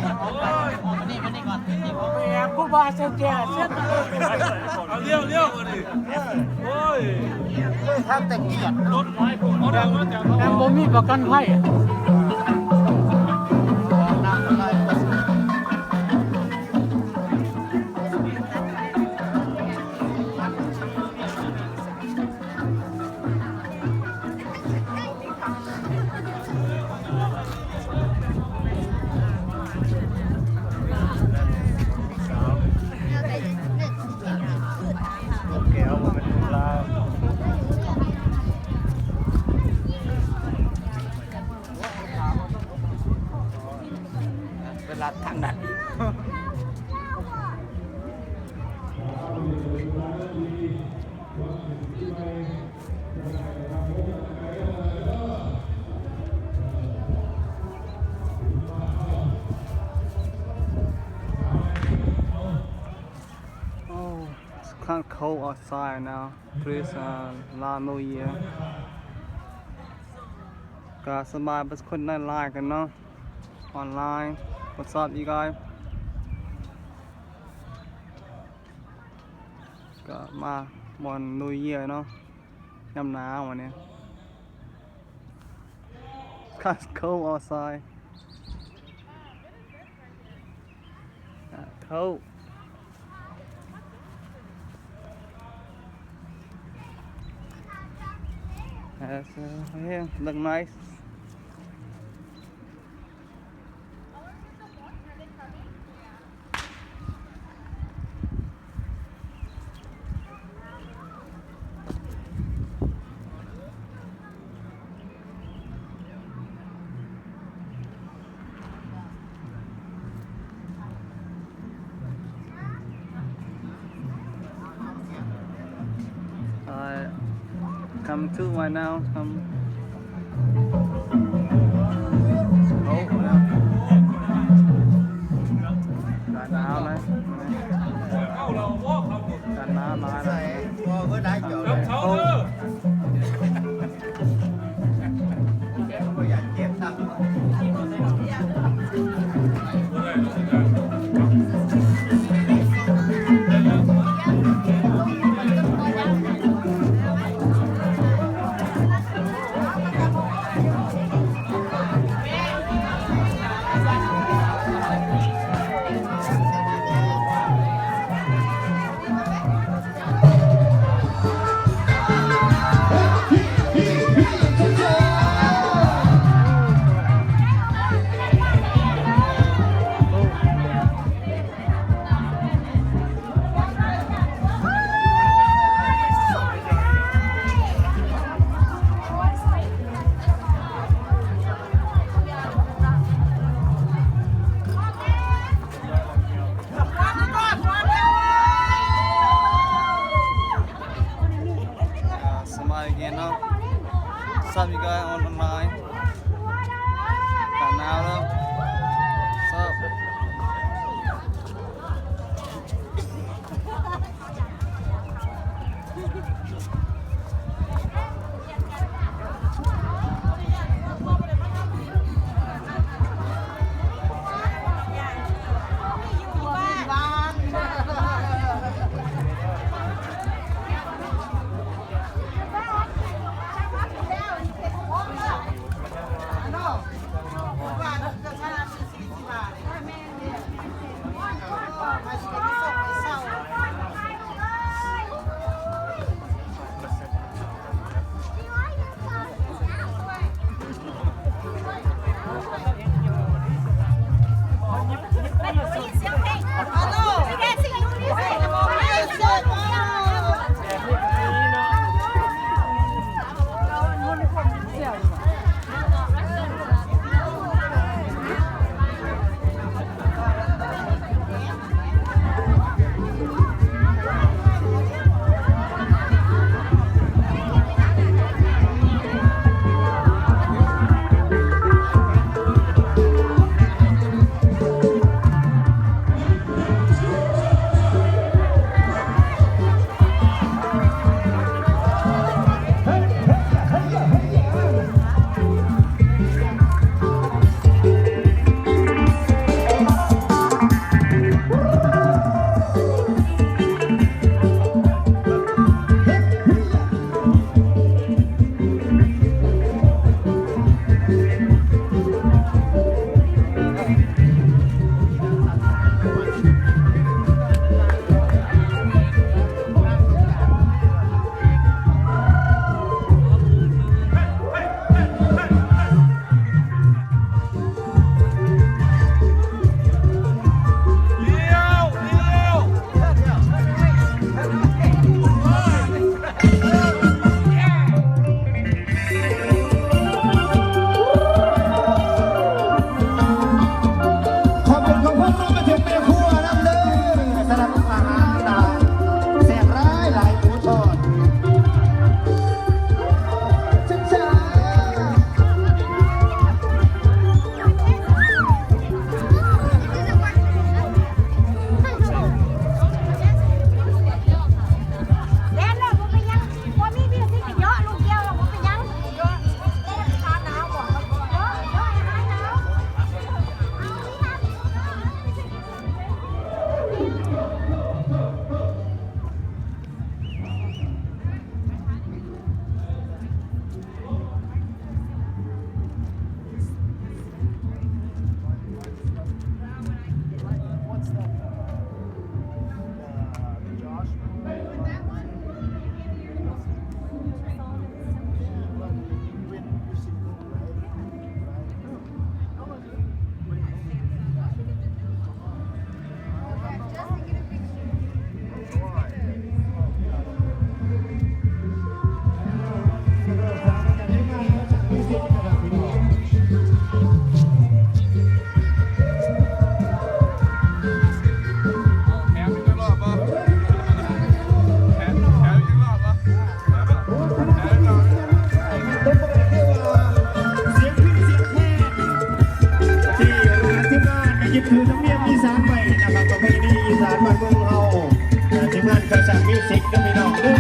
ມານີ້ ມານີ້ກ່ອນ ມານີ້ກ່ອນ ແມ່ນ ຜູ້ບ່າວເຈົ້າແກ່ເຊັ່ນ ເອົາລ້ຽວໆ ມານີ້ ໂອ້ຍ ເລີຍທັກແຕ່ກຽດ ລົດຫຼາຍໂພດ ແຕ່ບໍ່ມີປະກັນໄພ. Oh, it's kinda cold outside now. Please, uh, La New Year. ກໍສະບາຍເບິດທຸກຄົນ ໄດ້ລາຍກັນເນາະ ອອນລາຍ. What's up, you guys? ກໍມາມ່ວນ New Year ເນາະ ຍາມໜາວອັນນີ້. It's cold outside. Uh, cold. That's, uh, yeah, look nice. I come to right now, come. Oh, ອາກາດໜາວນະ ອາກາດໜາວຫຼາຍນະ. ເ ຄືທຳນຽມອີສານໄວ້ນະຄັບ ປະເພນີອີສານບ້ານເມືອງເຮົາ ເອີ ທີມງານກະສັດມິວສິກເດີພີ່ນ້ອງເດີ.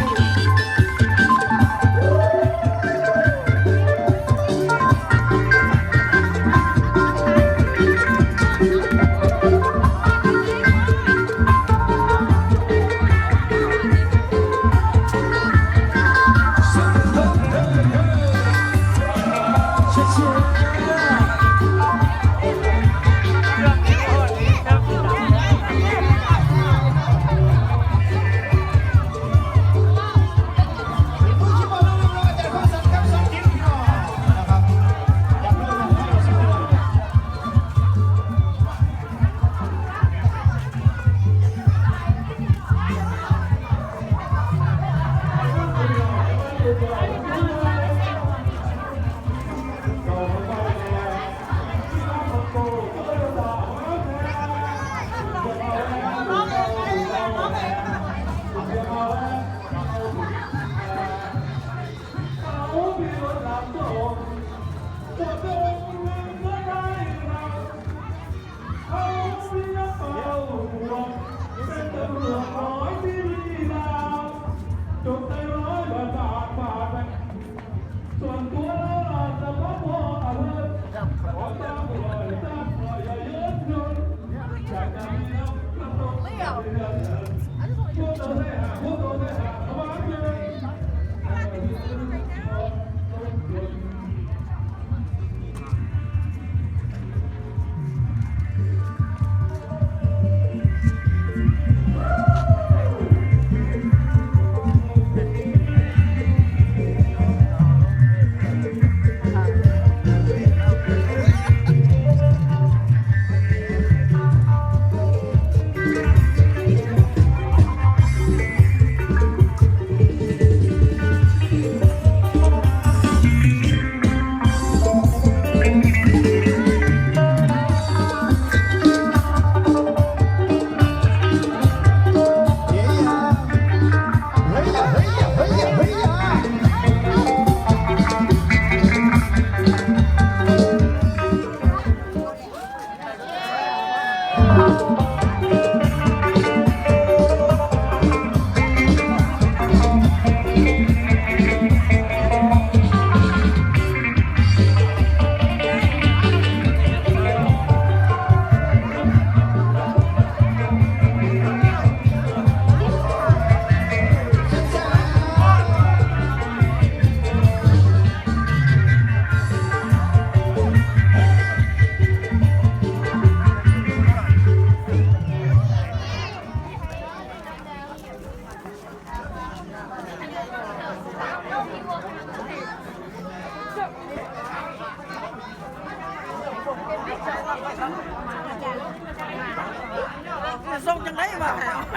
ສົ່ງຈັ່ງໃດວະ ໃຫ້ເອົາໄປ.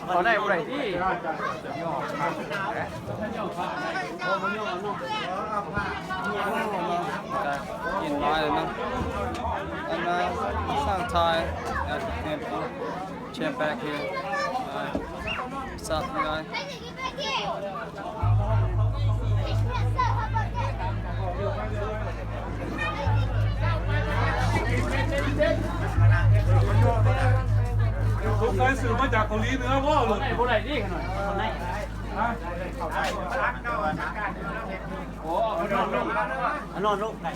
ເອົາໄດ້ບໍ່ໄດ້ຕິ. ກິນຫຼາຍເນາະ ອັນນ່າ ສາງໄທ ແອັດເຮັດ ແຊມແບັກເຮ ສັບຫຼາຍ. ສົງໄສຊື້ມາຈາກເກົາຫຼີເໜືອບໍ່ ລົດ ບໍ່ໄດ້ດີຂະໜ້ອຍ. ຮະ? ໂອ້ ເອົານອນລົງ ເອົານອນລົງໄດ້.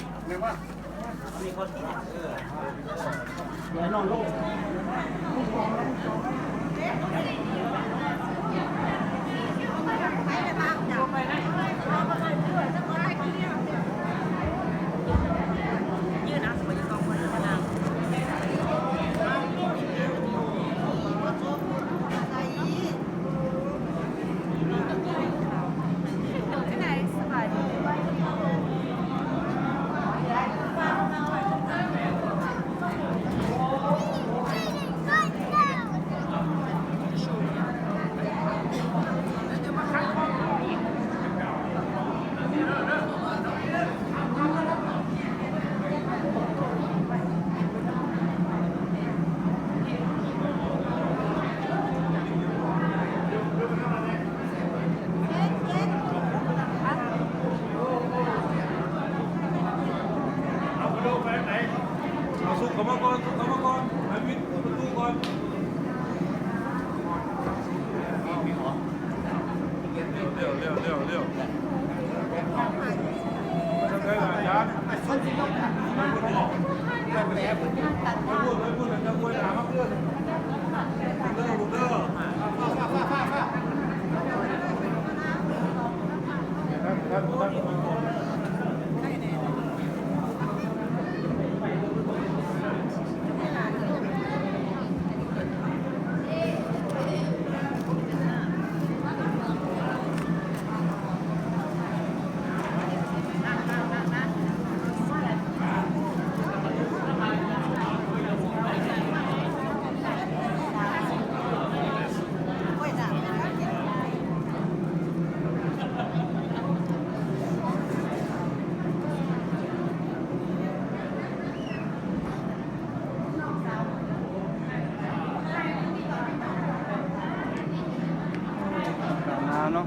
ເນາະ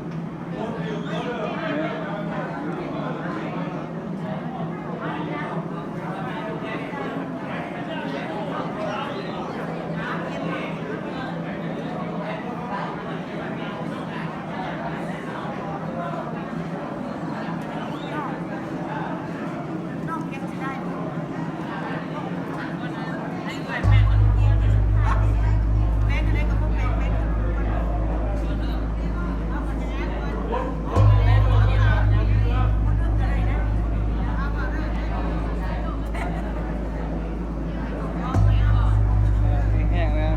ແຫ້ງໆ ແຫ້ງແລ້ວ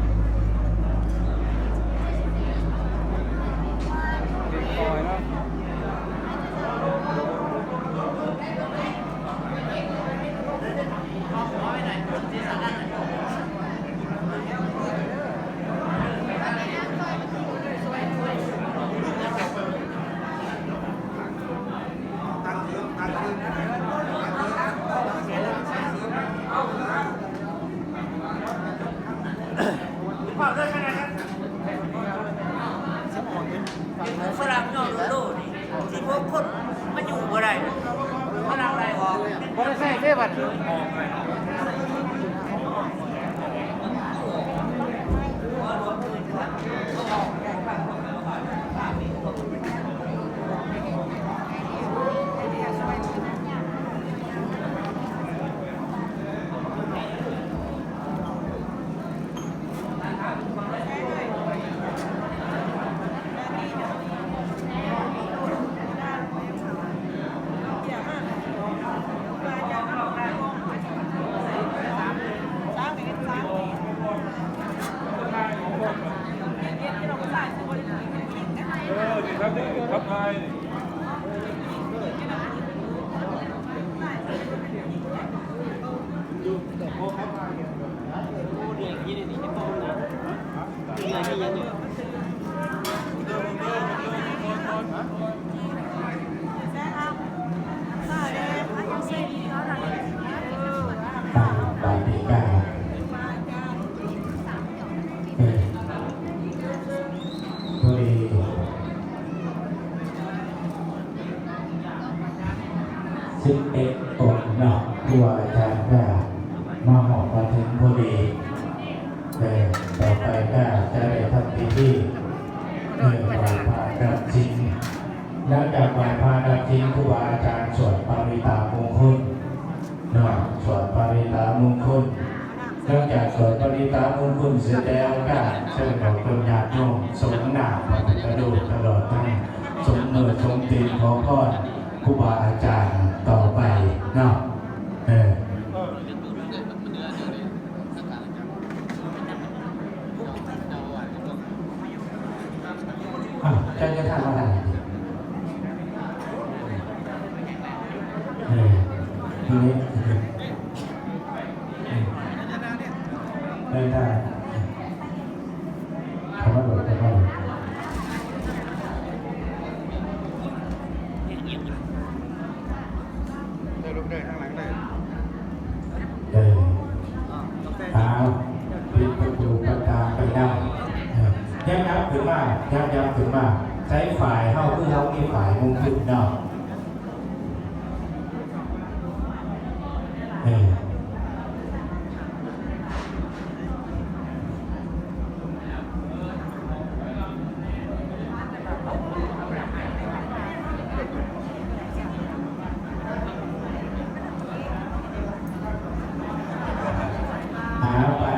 ເປັນຄອຍເນາະ. ຝຣັ່ງນອກໂລດໆນີ້ ສິບຫົກຄົນ ມັນຢູ່ບໍ່ໄດ້ ມັນເອົາໄດ້ບໍ່? ບໍ່ໄດ້ໃຊ້ເດ້ບັດ. ເອີ ດີຄັບ ດີຄັບ ຖ່າຍ. ເອີ ພໍດີ ສິບເອັດອົງເນາະ ຄູອາຈານກະມາຮອດມາເຖິງພໍດີ. ເອີ ຕໍ່ໄປກະຈະໄດ້ທຳພິທີ ເອີ ໄຫວ້ພະຮັບສິນ. ຫຼັງຈາກໄຫວ້ພະຮັບສິນ ຄູບາອາຈານສວດປະລິຕາມຸງຄຸນເນາະ ສວດປະລິຕາມຸງຄຸນ. ຫຼັງຈາກສວດປະລິຕາມຸງຄຸນເສັດແລ້ວ ກະເຊີນອອກຕົນຍາດໂຍມສົງນ້ຳພະພຸດທະຮູບ ຕະຫຼອດທັງສົງມືສົງຕີນ ຂໍພອນຄູບາອາຈານຕໍ່ໄປເນາະ. ເອີ ອ້າວ ເຈົ້າຈະຖາມວ່າທາງໃດ? ເອີ ເອີ ເດີນທາງ ເຂົ້າມາໂລດ ເຂົ້າມາໂລດ. ເດີນລົງເດີ ທາງຫຼັງເດີ. ເອີ ອ້າວ ປິດປະຕູປະຕາໄປນຳ. ເອີ ຍັບໆຂຶ້ນມາ ຍັບໆຂຶ້ນມາ. ໃຊ້ຝ້າຍເຮົາ ຄືເຮົາມີຝ້າຍມຸງຄຸນເນາະ. ເອີ.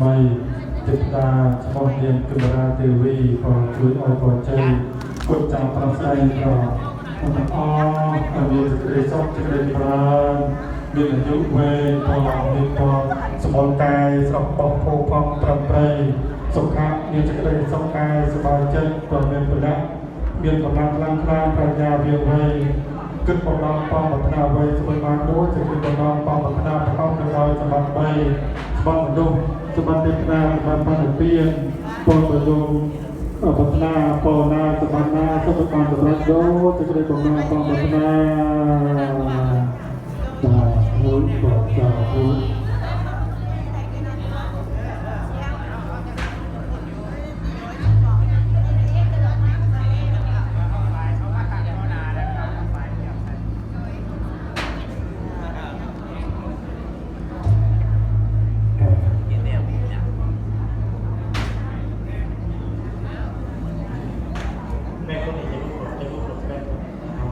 ໄວ້ ເທບດາສະເພາະເດືອນ ກຳມະລາເດວີ ກໍຊ່ວຍເອົາພອນໃຈ ກົດຈາປາໄສ ກໍທັງອອກ ອັນມີເສດຖະກິດ ເສດຖະກິດບານ ມີອາຍຸໄວ ພໍມີພໍສະບອນກາຍ ສະບອນໂພພອງ ປຣຳໄປ ສຸຂະ ມີເສດຖະກິດ ສະບອນກາຍ ສະບາຍໃຈ ກໍມີບຸນຍະ ມີກຳລັງ ພລັງ ພລັງປັນຍາ ວຽງໄວ ຄິດປອງດອງ ປອງປັດທະນາໄວ ສະບາຍມາກ ໂດຍຈະຄິດປອງດອງ ປອງປັດທະນາ ປະກອບດ້ວຍສະບັດໄວ ສະບັດມະນຸດ ສະບັດເທວະດາ ສະບັດມະນຸດ ປ່ຽນ ປອງປະໂຍງ ເອີ ປັດທະນາ ປອງນາ ສະບັດນາ ສະບັດມາ ສະບັດໂດ ຈະໄດ້ປອງນາ ປອງປັດທະນາ ສາທຸ ຂໍສາທຸ. ແມ່ຄົນນີ້ຈະລຸກ ຈະລຸກ ຈະແມ່ນຄົນນີ້ເນາ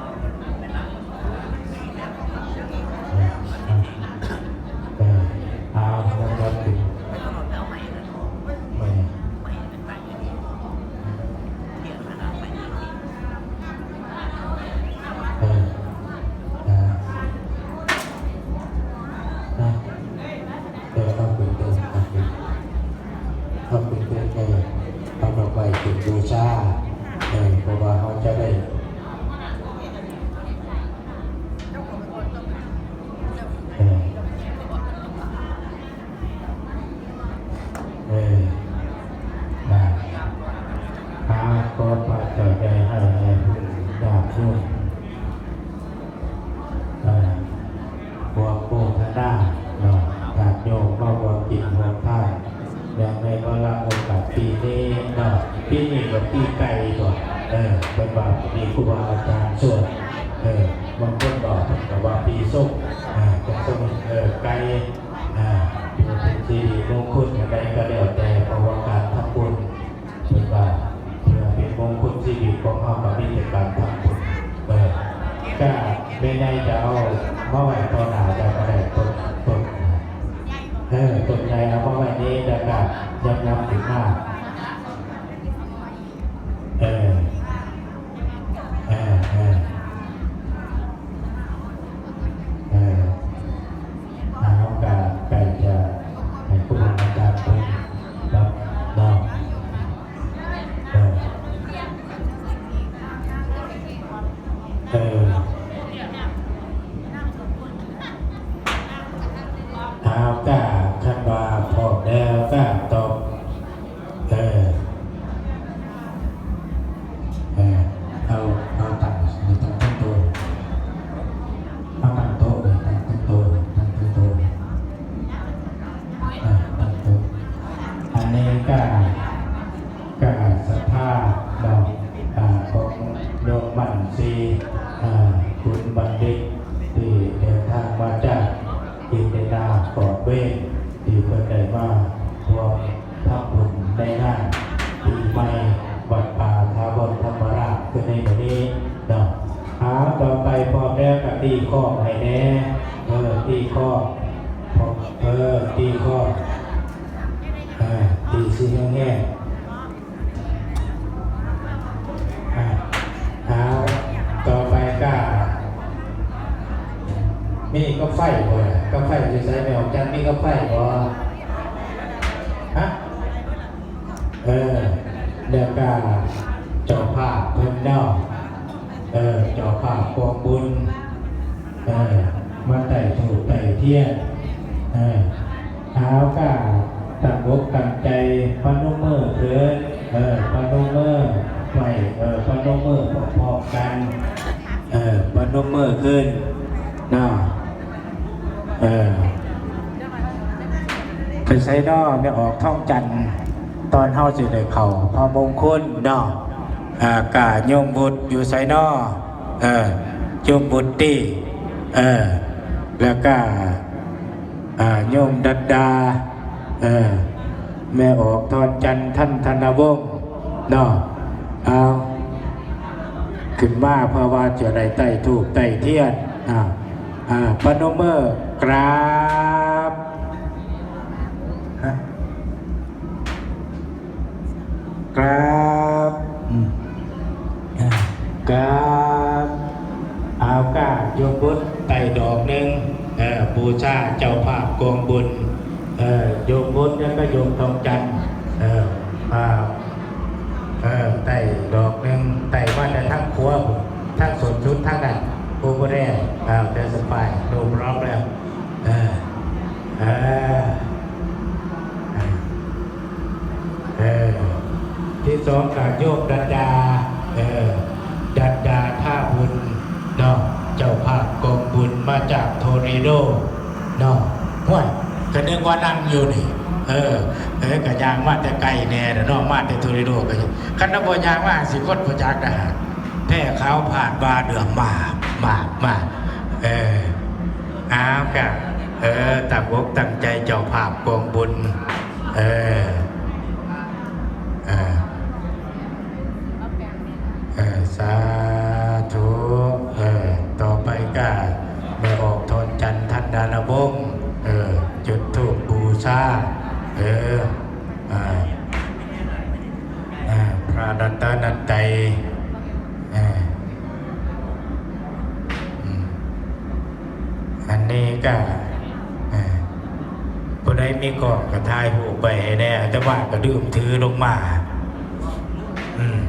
ະ. ເອີ ນະ ຫາຂໍພະເຈົ້າໄດ້ໃຫ້ ໃຫ້ບຸນຍາດໂຍມ ເອີ ຮ່ວມໂມທະນາເນາະ ຍາດໂຍມມາຮ່ວມກິນຮ່ວມທານ ເນື່ອງໃນວາລະໂອກາດປີນີ້ເນາະ ປີນີ້ກໍປີໄກ່ຕົວະ ເອີ ເພິ່ນວ່າປີຄູບາອາຈານສວດ ເອີ ບາງຄົນບອກເພິ່ນກໍວ່າປີສົກ ເອີ ຈັກສະເໝີ ເອີ ໄກ່ ອ່າ ເພື່ອເປັນສິລິມຸງຄຸນອັນໃດກໍແລ້ວແຕ່ ເພາະວ່າການທຳບຸນ ເພິ່ນວ່າ ເພື່ອເປັນມຸງຄຸນຊີວິດຂອງເຮົາກໍມີແຕ່ການທຳບຸນ ເອີ ກະແມ່ໃຫຍ່ຈະເອົາມາໄວ້ຕໍ່ໜ້າເຈົ້າກໍໄດ້ ຕົ້ນ ຕົ້ນ ເອີ ຕົ້ນໃຫຍ່ເອົາມາໄວ້ນີ້ ແລ້ວກະຍັບໆຂຶ້ນມາ ເອີ ເອີ ເອີ ເອີ ເຮົາກະໃກ້ຈະໃຫ້ຄູບາອາຈານເພິ່ນເນາະ ເອີ ເອີ ເຮົາກະ ຄັນວ່າພ້ອມແລ້ວກະຕອບ ເອີ ເອີ ເອົາ ເອົາຕັ້ງ ຕັ້ງ ຕັ້ງໂຕ ເອົາຕັ້ງໂຕເລີຍ ຕັ້ງ ຕັ້ງໂຕ ຕັ້ງ ຕັ້ງໂຕ ເອີ ຕັ້ງໂຕ ອັນນີ້ກະ ກະສັດທາເນາະ ອ່າ ຂອງໂຍມໝັ້ນສີ ອ່າ ຄຸນບັນດິດ ທີ່ເດີນທາງມາຈາກອິນເດຍນາຂອບເວນ ທີ່ເພິ່ນໄດ້ມາຮ່ວມ ທຳບຸນໃນງານປີໃໝ່ວັດປ່າຖາວອນທຳມະລາດ ຄືໃນມື້ນີ້ເນາະ. ເອົາ ຕໍ່ໄປພ້ອມແລ້ວກໍຕີຄ້ອງໃຫ້ແດ່ ເອີ ຕີຄ້ອງ ເອີ ຕີຄ້ອງ ເອີ ຕີຊິແຮງໆ. ອ່າ ເອົາ ຕໍ່ໄປກະ ມີກາໄຟບໍ່ລະ? ກາໄຟຢູ່ໃສ? ແມ່ອອກຈັນ ມີກາໄຟບໍ່? ຮະ? ເອີ ແລ້ວກະເຈົ້າພາບເພິ່ນເນາະ ເອີ ເຈົ້າພາບກອງບຸນ ເອີ ມາໄຕ້ທູບໄຕ້ທຽນ ເອີ ເອົາກະຕັ້ງອົກຕັ້ງໃຈ ປະນົມມືຂຶ້ນ ເອີ ປະນົມມືໄວ້ ເອີ ປະນົມມືພ້ອມໆກັນ ເອີ ປະນົມມືຂຶ້ນເນາະ ເອີ ໄປໃສເນາະ ແມ່ອອກທອງຈັນ ຕອນເຮົາຊິໄດ້ເຂົ້າພະມົງຄຸນເນາະ ອ່າ ກະໂຍມບຸດຢູ່ໃສເນາະ? ເອີ ໂຍມບຸດຕິ ເອີ ແລ້ວກະ ອ່າ ໂຍມດັດດາ ເອີ ແມ່ອອກທອນຈັນ ທັນ ທະນະວົງເນາະ ເອົາ ຂຶ້ນມາ ເພາະວ່າຈະໄດ້ໄຕ້ທູບໄຕ້ທຽນ ອ່າ ອ່າ ປະນົມມືກາບ ກາບ ອືມ ກາບ ເອົາກາບ ໂຍມບຸດໄຕ້ດອກໜຶ່ງ ເອີ ບູຊາເຈົ້າພາບກອງບຸນ ເອີ ໂຍມບຸດ ແລ້ວກໍໂຍມທອງຈັນ ເອີ ອ່າ ເອີ ໄຕ້ດອກໜຶ່ງ ໄຕ້ມາແຕ່ທາງຂວາພຸ້ນ ທາງສົ້ນສຸດທາງນັ້ນ ໂອເວີແດ ເອີ ແຕ່ສະບາຍ ໂນພຣອບເລີມ ເອີ ເອີ ເອີ ເອີ ທີ່ສອງກະໂຍມດັດດາ ເອີ ດັດດາທ່າບຸນເນາະ ເຈົ້າພາບກອງບຸນມາຈາກໂທເຣໂດເນາະ. ຫ້ວຍ ກະນຶກວ່ານັ່ງຢູ່ນີ້ ເອີ ເອີ ກະຍ່າງມາແຕ່ໄກແດ່ລະເນາະ ມາແຕ່ໂທເຣໂດ ກະ ຄັນວ່າບໍ່ຍ່າງມາ ຊິຄົນບໍ່ຈັກດາ ແພ້ຂາວພາດວ່າເດືອມມາ ມາ ມາ ເອີ ອ້າວ ກະ ເອີ ຕັ້ງອົກຕັ້ງໃຈເຈົ້າພາບກອງບຸນ ເອີ ເອີ ເອີ ສາທຸ ເອີ ຕໍ່ໄປກະແມ່ອອກທອນຈັນ ທັນ ດານະວົງ ເອີ ຈຸດທູບບູຊາ ເອີ ອ່າ ອ່າ ພະລັດຕະນະໄຕ ເອີ ອືມ ອັນນີ້ກະ ເອີ ຜູ້ໃດມີກ້ອງກະຖ່າຍຮູບໄວ້ໃຫ້ແດ່ ອາດຕະມາກະລືມຖືລົງມາ ອືມ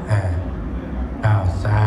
ເອີ ເອົາ ສາ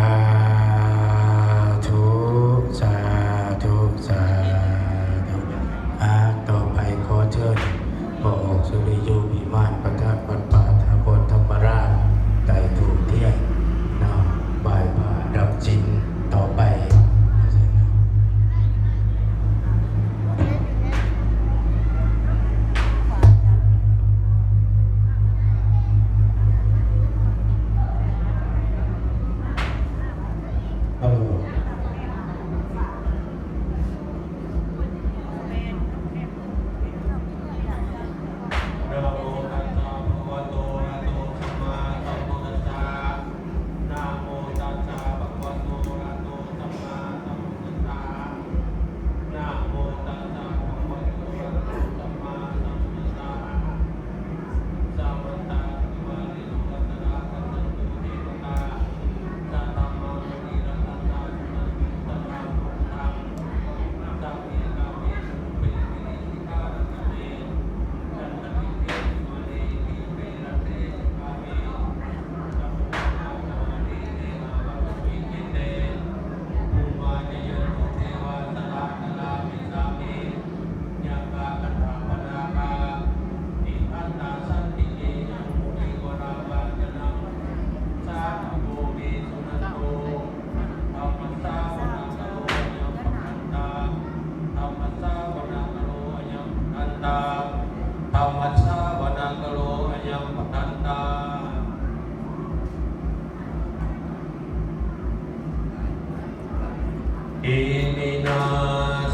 Iminā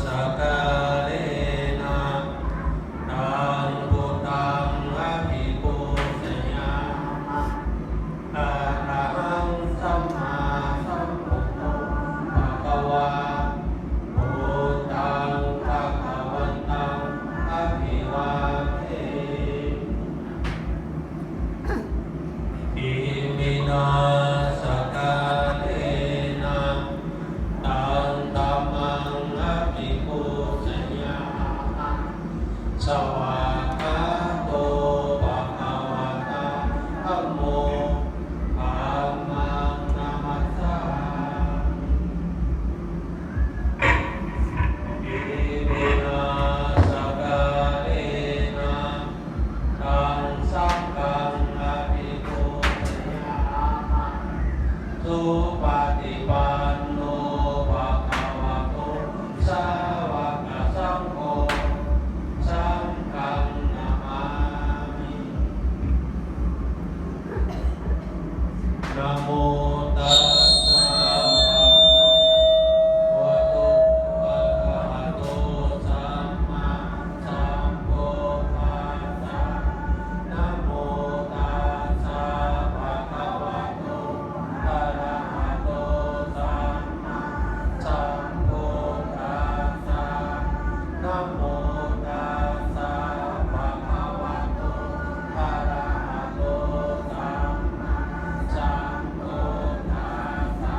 sakkārena taṃ buddhaṃ abhipūjayāma. Arahaṃ sammāsambuddho bhagavā, buddhaṃ bhagavantaṃ abhivādemi. Iminā sakkārena taṃ dhammaṃ abhipūjayāma. Svākkhāto bhagavatā dhammo, dhammaṃ namassāmi. Iminā sakkārena taṃ saṅghaṃ abhipūjayāma. Supaṭipanno bhagavato sāvakasaṅgho, saṅghaṃ namāmi. Namo tassa bhagavato arahato sammāsambuddhassa. Namo tassa bhagavato arahato sammā sambuddhassa. Namo tassa bhagavato arahato sammāsambuddhassa.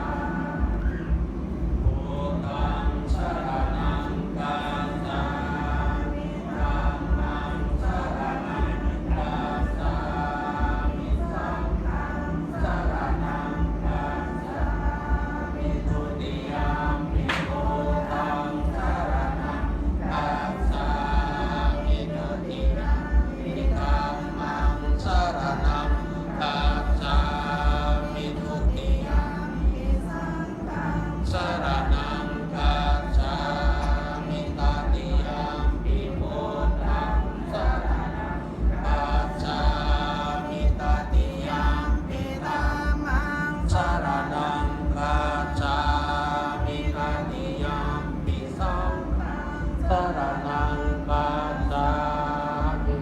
Buddhaṃ saraṇaṃ gacchāmi. Dhammaṃ saraṇaṃ gacchāmi. Saṅghaṃ saraṇaṃ gacchāmi. Dutiyampi buddhaṃ saraṇaṃ gacchāmi. Dutiyampi dhammaṃ saraṇaṃ gacchāmi. Dutiyampi saṅghaṃ saraṇaṃ gacchāmi. Tatiyampi buddhaṃ saraṇaṃ gacchāmi. Tatiyampi dhammaṃ saraṇaṃ gacchāmi. Tatiyampi saṅghaṃ saraṇaṃ gacchāmi.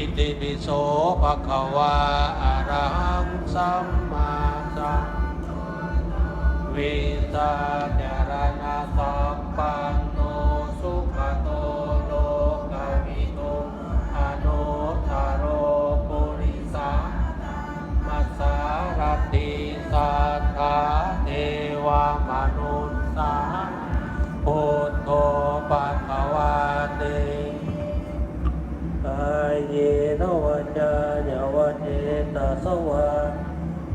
Itipi so bhagavā arahaṃ sammāsambuddho vijjācaraṇasampanno sugato lokavidū anuttaro purisadammasārathi satthā devamanussānaṃ buddho bhagavāti. Kāyena vācāya va cetasā vā,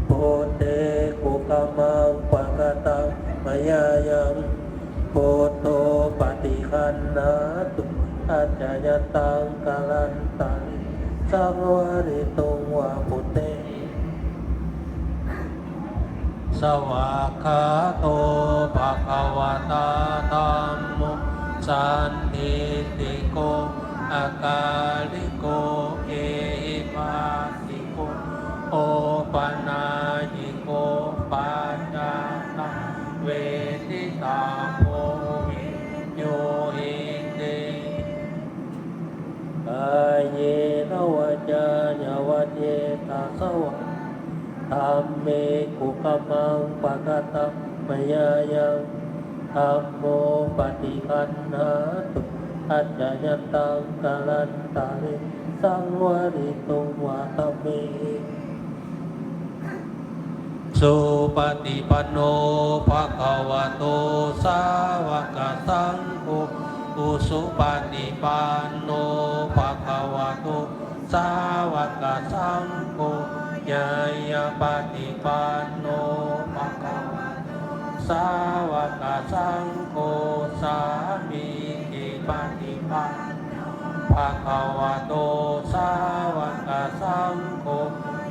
buddhe kukammaṃ pakataṃ mayā yaṃ, buddho paṭiggaṇhātu accayantaṃ, kālantare saṃvarituṃ va buddhe. Svākkhāto bhagavatā dhammo, sandiṭṭhiko akāliko ehipassiko opanayiko paccattaṃ veditabbo viññūhīti. Kāyena vācāya va cetasā vā, dhamme kukammaṃ pakataṃ mayā yaṃ, dhammo paṭiggaṇhātu accayantaṃ, kālantare saṃvarituṃ va dhamme. Supaṭipanno bhagavato sāvakasaṅgho, ujupaṭipanno bhagavato sāvakasaṅgho, ñāyapaṭipanno bhagavato sāvakasaṅgho, sāmīcipaṭipanno bhagavato sāvakasaṅgho,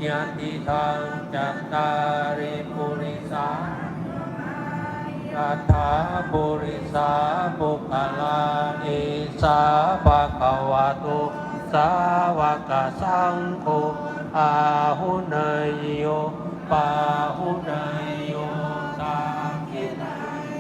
yadidaṃ cattāri purisayugāni aṭṭha purisapuggalā, esa bhagavato sāvakasaṅgho, āhuneyyo pāhuneyyo dakkhiṇeyyo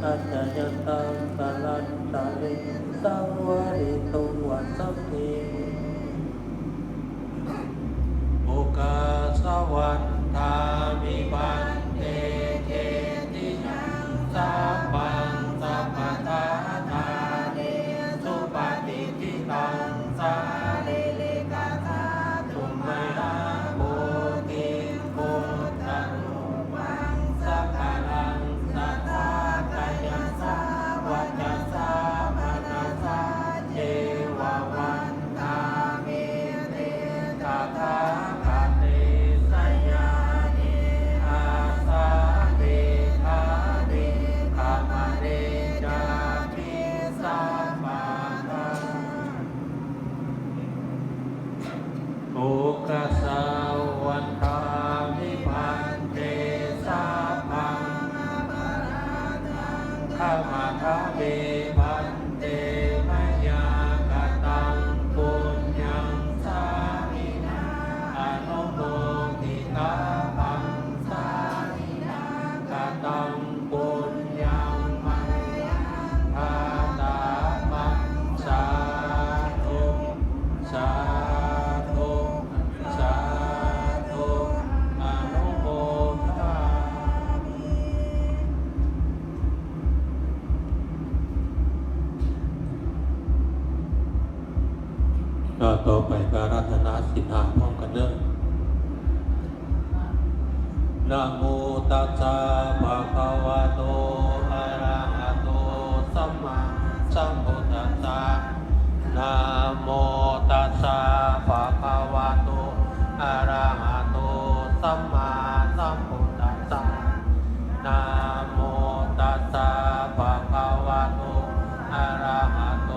ອາຈາຍັນຕັງ ກາລັນຕະເລ ສາວະເລໂຕ ວັດສະເມ ໂອກາສະວັນທາມິ ພັນເຕ ເຈຕິຍັງ ສັບພັງ ສັບພະທາທາເນ ສຸປະຕິດຖິຕັງ ສາລີລິກະທາຕຸ ມະຫາໂພທິ ພຸດທະຮູປັງ ສັກກາລັງ ສະຖາກະຍະສາ ວະຈະສາ ມະນະສາ ເຈວະວັນທາມິ ເຕ ຕະຖາຄະເຕ ຊະຍານິ ອາສາເນ ຖານີ ຄະມະເນ ຈາຕິ ສະປາທາ ໂອກາສາວັນທາມິ ພັນເຕ ສັບພັງ ອະປາຣາທັງ ຂະມາທາມິ ພັນເຕ ມະຍາກະຕັງ ປຸນຍັງ ສາມິນາ ອະນຸໂມທິຕາພັງ ສາມິນາ ກະຕັງ ປຸນຍັງ ມະຍັງ ທາຕາມະ ສາທຸ ສາທຸ ສາທຸ ອະນຸໂມທາມິ ກໍຕໍ່ໄປກໍອາລາທະນາສິນຫ້າພ້ອມກັນເດີ. ນະໂມຕັດສະ ພະຄະວະໂຕ ອະລະຫະໂຕ ສຳມາສຳພຸດທັດສະ ນະໂມຕັດສະ ພະຄະວະໂຕ ອະລະຫະໂຕ ສຳມາສຳພຸດທັດສະ ນະໂມຕັດສະ ພະຄະວະໂຕ ອະລະຫະໂຕ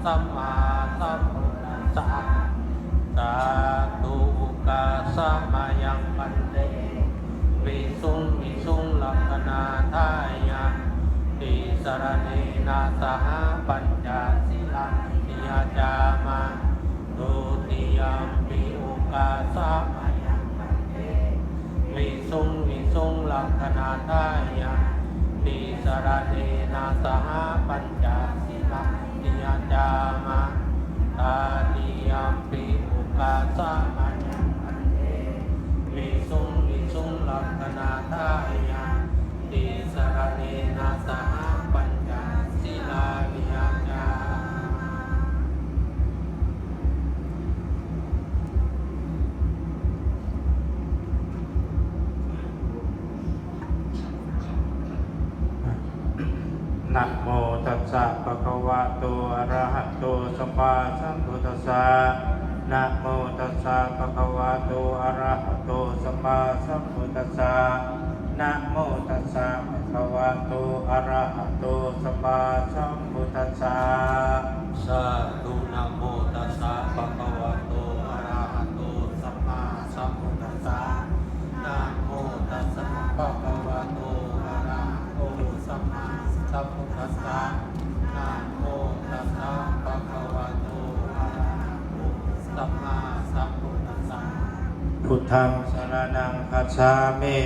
ສຳມາສຳພຸດທັດສະ ສາທຸ ອຸກາສະມະຍັງ ພັນເຕ ວິສຸງວິສຸງລັກຂະນາທາຍາ ຕິສະລະເນນະສະຫະ ປັນຈະສີລານິຍະຈາມະ ທຸຕິຍຳປິ ອຸກາສະມະຍັງ ພັນເຕ ວິສຸງວິສຸງລັກຂະນາທາຍາ ຕິສະລະເນນະສະຫະ ປັນຈະສີລານິຍະຈາມະ ຕະຕິຍຳປິ ອຸກາສະມະຍັງ ພັນເຕ ວິສຸງວິສຸງລັກຂະນາທາຍາ ຕິສະລະເນນະສະຫະ ປັນຈະສີລານິຍະຈາມະ ນະໂມຕັດສະ ພະຄະວະໂຕ ອະລະຫະໂຕ ສຳມາສຳພຸດທັດສະ ນະໂມຕັດສະ ພະຄະວະໂຕ ອະລະຫະໂຕ ສຳມາສຳພຸດທັດສະ ນະໂມຕັດສະ ພະຄະວະໂຕ ອະລະຫະໂຕ ສຳມາສຳພຸດທັດສະ ສາທຸ ນະໂມຕັດສະ ພະຄະວະໂຕ ອະລະຫະໂຕ ສຳມາສຳພຸດທັດສະ ນະໂມຕັດສະ ພະຄະວະໂຕ ອະລະຫະໂຕ ສຳມາສຳພຸດທັດສະ ນະໂມຕັດສະ ພະຄະວະໂຕ ອະລະຫະໂຕ ສຳມາສຳພຸດທັດສະ ພຸດທັງສະລະນັງຄັດສາມິ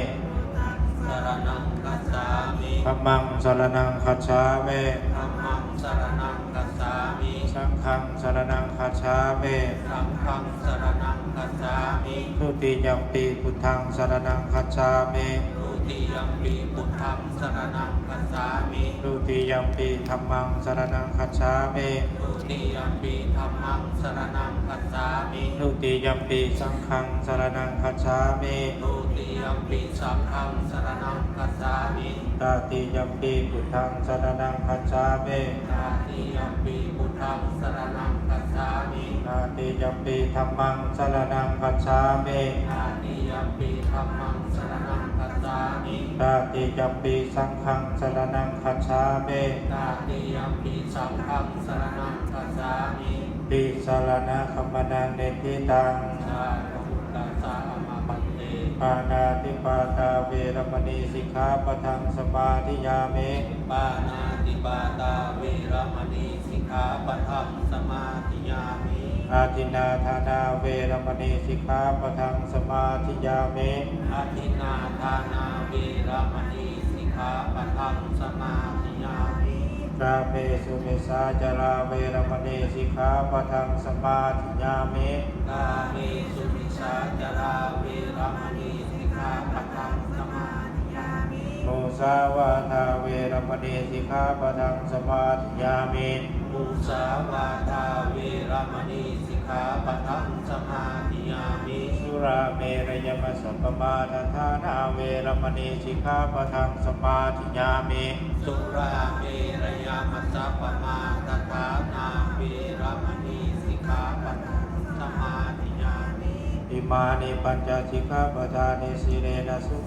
ສະລະນັງຄັດສາມິ ທຳມັງສະລະນັງຄັດສາມິ ທຳມັງສະລະນັງຄັດສາມິ ສັງຄັງສະລະນັງຄັດສາມິ ສັງຄັງສະລະນັງຄັດສາມິ ທຸຕິຍຳປິ ພຸດທັງສະລະນັງຄັດສາມິ ທຸຕິຍຳປິ ພຸດທັງສະລະນັງຄັດສາມິ ທຸຕິຍຳປິ ທຳມັງສະລະນັງຄັດສາມິ ທຸຕິຍຳປິ ທຳມັງສະລະນັງຄັດສາມິ ທຸຕິຍຳປິ ສັງຄັງສະລະນັງຄັດສາມິ ທຸຕິຍຳປິ ສັງຄັງສະລະນັງຄັດສາມິ ຕະຕິຍຳປິ ພຸດທັງສະລະນັງຄັດສາມິ ຕະຕິຍຳປິ ພຸດທັງສະລະນັງຄັດສາມິ ຕະຕິຍຳປິ ທຳມັງສະລະນັງຄັດສາມິ ຕະຕິຍຳປິ ທຳມັງສະລະນັງຄັດສາມິ ຕະຕິຍຳປິ ສັງຄັງສະລະນັງຄັດສາມິ ຕະຕິຍຳປິ ສັງຄັງສະລະນັງຄັດສາມິ ຕິສະລະນະຄະມະນັງ ນິດຖິຕັງ ສາທຸ ອາມະ ພັນເຕ ປານາຕິປາຕາ ເວລະມະນີ ສິກຂາປະທັງ ສະມາທິຍາມິ ປານາຕິປາຕາ ເວລະມະນີ ສິກຂາປະທັງ ສະມາທິຍາມິ ອະທິນນາທານາ ເວລະມະນີ ສິກຂາປະທັງ ສະມາທິຍາມິ ອະທິນນາທານາ ເວລະມະນີ ສິກຂ ປະທັງສະມາທິຍາມິ ກາເມສຸມິດສາຈາລາເວລະມະນີ ສິກຂາປະທັງສະມາທິຍາມິ ກາເມສຸມິດສາຈາລາເວລະມະນີ ສິກຂາປະທັງສະມາທິຍາມິ ມຸສາວາທາເວລະມະນີ ສິກຂາປະທັງສະມາທິຍາມິ ມຸສາວາທາເວລະມະນີ ສິກຂາປະທັງສະມາທິຍາມິ ສຸລາເມລະຍະມັດສະປະມາທະຖານາເວລະມະນີ ສິກຂາປະທັງສະມາທິຍາມິ ສຸລາເມລະຍະມັດສະປະມາທະຖານາເວລະມະນີ ສິກຂາປະທັງສະມາທິຍາມິ ອິມານິປັນຈະສິກຂາປະທານີ ສີເລນະສຸ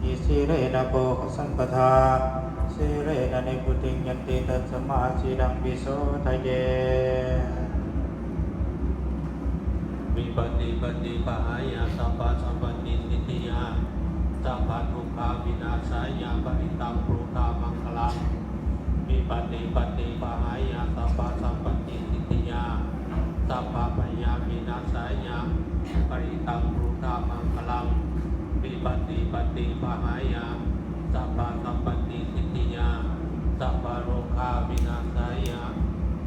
ອິ ສີເລນະໂພຄະສັມປະທາ ສີເລນະນິບພຸຕິງຍັນຕິ ຕັດສະມາສີລັງວິໂສທະເຍ. ວິປັດຕິປະຕິປະຫາຍະ ສັບພະສັມປັດຕິສິດທິຍາ ສັບພະທຸກຂະວິນາສາຍະ ປະລິດຕັງພຸດທະມັງຄະລັງ. ວິປັດຕິປະຕິປະຫາຍະ ສັບພະສັມປັດຕິສິດທິຍາ ສັບພະໄພຍະວິນາສາຍະ ປະລິດຕັງພຸດທະມັງຄະລັງ. ວິປັດຕິປະຕິປະຫາຍະ ສັບພະສັມປັດຕິສິດທິຍາ ສັບພະໂລຄາວິນາສາຍະ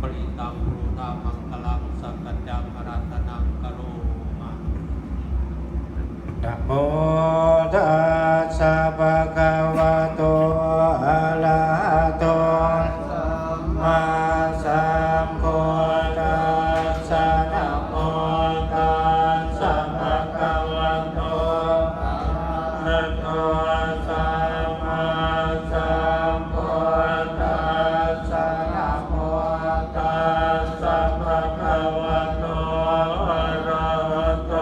ປະລິດຕັງພຸດທະມັງຄະລັງ. ສັກກັດຈັງອາຣາທະນາງກະໂຣມະ. ນະໂມຕັດສະ ພະຄະວະໂຕ ອະລະຫະໂຕ ສຳມາສຳພຸດທັດສະ. ນະໂມຕັດສະ ພະຄະວະໂຕ ອະລະຫະໂຕ ສຳມາສຳພຸດທັດສະ. ນະໂມຕັດສະ ພະຄະວະໂຕ ອະລະຫະໂຕ